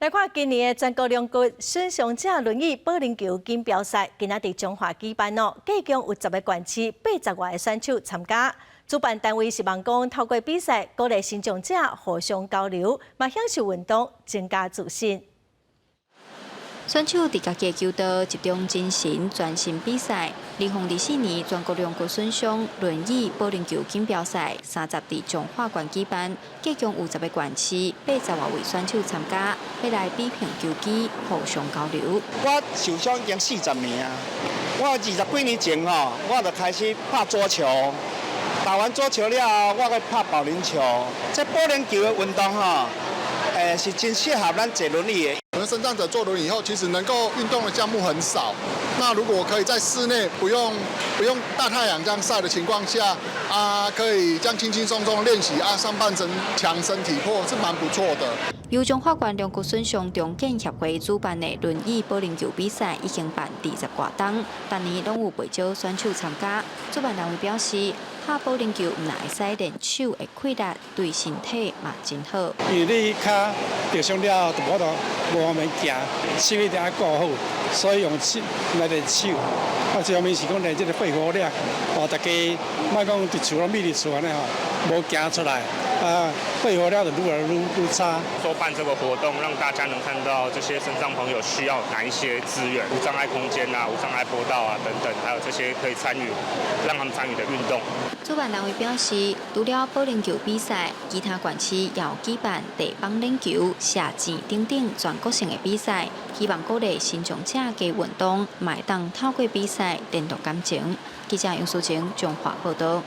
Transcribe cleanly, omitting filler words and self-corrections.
來看今年的全國龍骨損傷者輪椅保齡球錦標賽，今仔佇彰化舉辦哦，計共有10個縣市八十外個選手參加。主辦單位是望講透過比賽，鼓勵身障者互相交流，嘛享受運動，增加自信。選手佇家己的球道集中精神，專心比賽。2024年全國龍骨損傷輪椅保齡球錦標賽，三十佇彰化縣舉辦，計共有十個縣市八十外位選手參加，欲來比拼球技，互相交流。我受傷已經40年啊，我20幾年前吼，我就開始拍桌球，打完桌球了後，我閣拍保齡球。這保齡球的運動吼，是真適合咱坐輪椅的。我們身障者坐輪椅以後，其實能夠運動的項目很少。那如果可以在室內不用大太陽這樣曬的情況下，啊，可以這樣輕輕鬆鬆練習啊，上半身強身體魄是蠻不錯的。由彰化縣龍骨損傷重建協會主辦的輪椅保齡球比賽已經辦20外冬，逐年攏有袂少選手參加。主辦單位表示，拍保齡球毋但會使練手的氣力，對身體嘛真好。因為你跤著傷了後，就無法度無方便行，手一定愛顧好，所以用手來練手。啊，這方面是講練這个肺活量，哦，大家莫講佇厝攏覕佇厝按呢吼，無行出來，啊，肺活量就愈來愈愈差。說辦這個活動，讓大家能看到這些身障朋友需要哪一些資源，無障礙空間啊、無障礙坡道啊等等，還有這些可以參與，讓他們參與的運動。主辦單位表示，除了保齡球比賽，其他縣市也有舉辦地板欖球、射箭等等全國性的比賽，希望鼓勵身障者加運動，嘛會當透過比賽聯絡感情。記者楊淑晴彰化報道。